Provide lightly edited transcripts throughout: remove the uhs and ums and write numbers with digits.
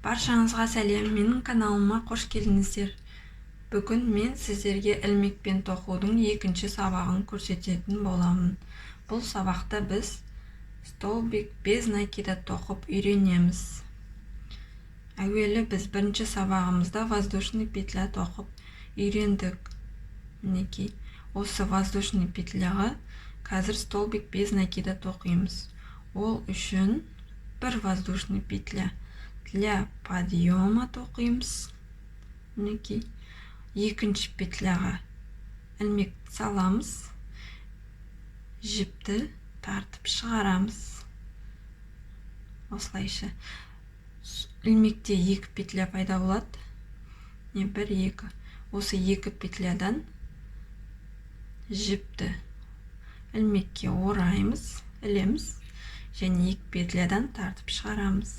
Баршаңызға сәлем, менің каналыма қош келдіңіздер. Бүгін мен сіздерге ілмекпен тоқудың екінші сабағын көрсететін боламын. Бұл сабақта біз столбик без накида тоқып үйренеміз. Әуелі біз бірінші сабағымызда воздушный петля тоқып үйрендік. Мінекей, осы воздушный петляға қазір столбик без накида тоқимыз. Ол үшін бір воздушный петля для подъема тоқимыз. Мінекей, екінші петляға ілмек саламыз, жіпті тартып шығарамыз. Осылайша ілмекте екі петля пайда болады. Не бір, екі. Осы екі петлядан жіпті ілмекке ораймыз, ілеміз және екі петлядан тартып шығарамыз.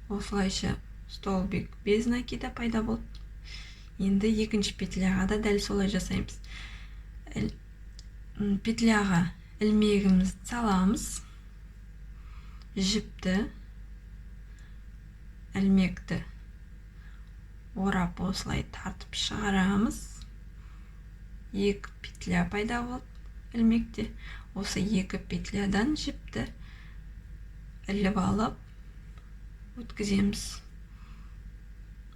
Осылайша столбик без накида пайда болды. Енді екінші петляға да дәл солай жасаймыз. Петляға ілмегімізді саламыз, жіпті ілмекті орап осылай тартып шығарамыз. Екі петля пайда болды ілмекте. Осы екі петлядан жіпті іліп алып өткіземіз.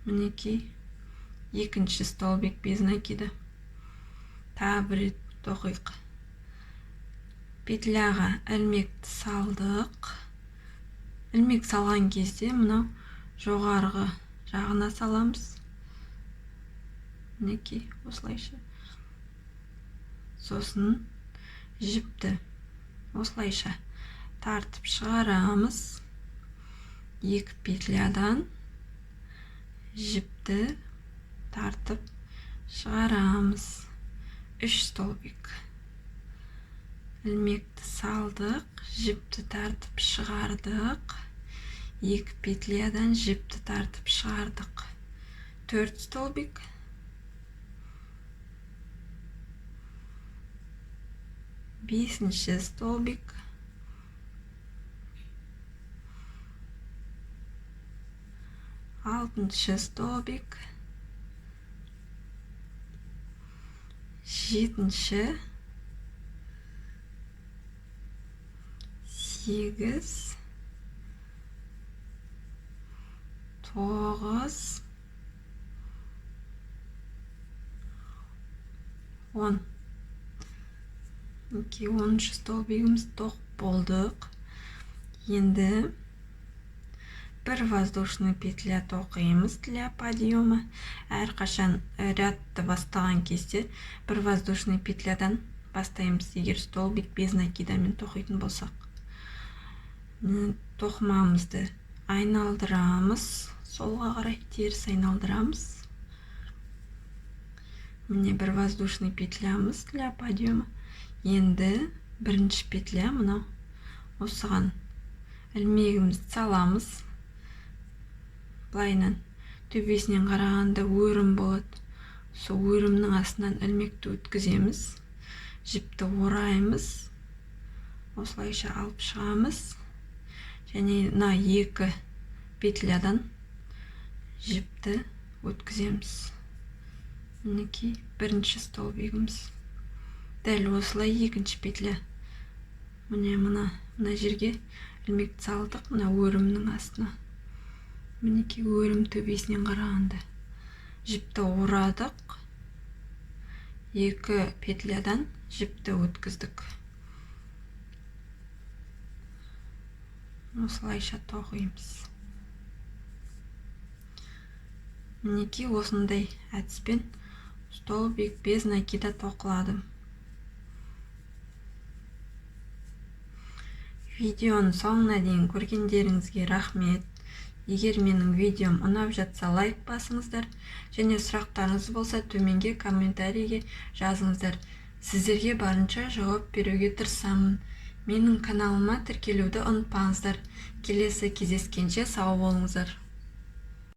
Мінекей, екінші столбик без накида. Тағы бір рет тоқиық. Петляға ілмекті салдық. Ілмек салған кезде мынау жоғарғы жағына саламыз. Мінекей, осылайша. Сосын жіпті осылайша тартып шығарамыз. Екі петлядан жіпті тартып шығарамыз. Үш столбик. Ілмекті салдық, жіпті тартып шығардық. Екі петлядан жіпті тартып шығардық. 4 столбик. 5-ші столбик. 6-шы столбик. 7-ші. 8, 9, 10. Мінекей, 10-шы столбигіміз тоқып болдық. Енді бір воздушный петля тоқимыз для подъема. Әрқашан рядты бастаған кезде бір воздушный петлядан бастаймыз, егер столбик без накидамен тоқитын болсақ. Тоқымамызды айналдырамыз, солға қарай теріс айналдырамыз. Міне, бір воздушный петлямыз для подъема. Енді бірінші петля мынау, осыған ілмегімізді саламыз. Былайынан төбесінен қарағанда өрім болады. Сол өрімнің астынан ілмекті өткіземіз, жіпті ораймыз, осылайша алып шығамыз. Және мына екі петлядан жіпті өткіземіз. Мінекей, бірінші столбигіміз. Дәл осылай екінші петля. Міне, мына жерге ілмекті салдық, мына өрімнің астына. Мінекей, өрім төбесінен қарағанда жіпті орадық, екі петлядан жіпті өткіздік. Осылайша тоқимыз. Мінекей, осындай әдіспен столбик без накида тоқылады. Видеоның соңына дейін көргендеріңізге рахмет. Егер менің видеом ұнап жатса, лайк басыңыздар және сұрақтарыңыз болса төменге комментарийге жазыңыздар. Сіздерге барынша жауап беруге тырысамын. Менің каналыма тіркелуді ұмытпаңыздар. Келесі кездескенше сау болыңыздар.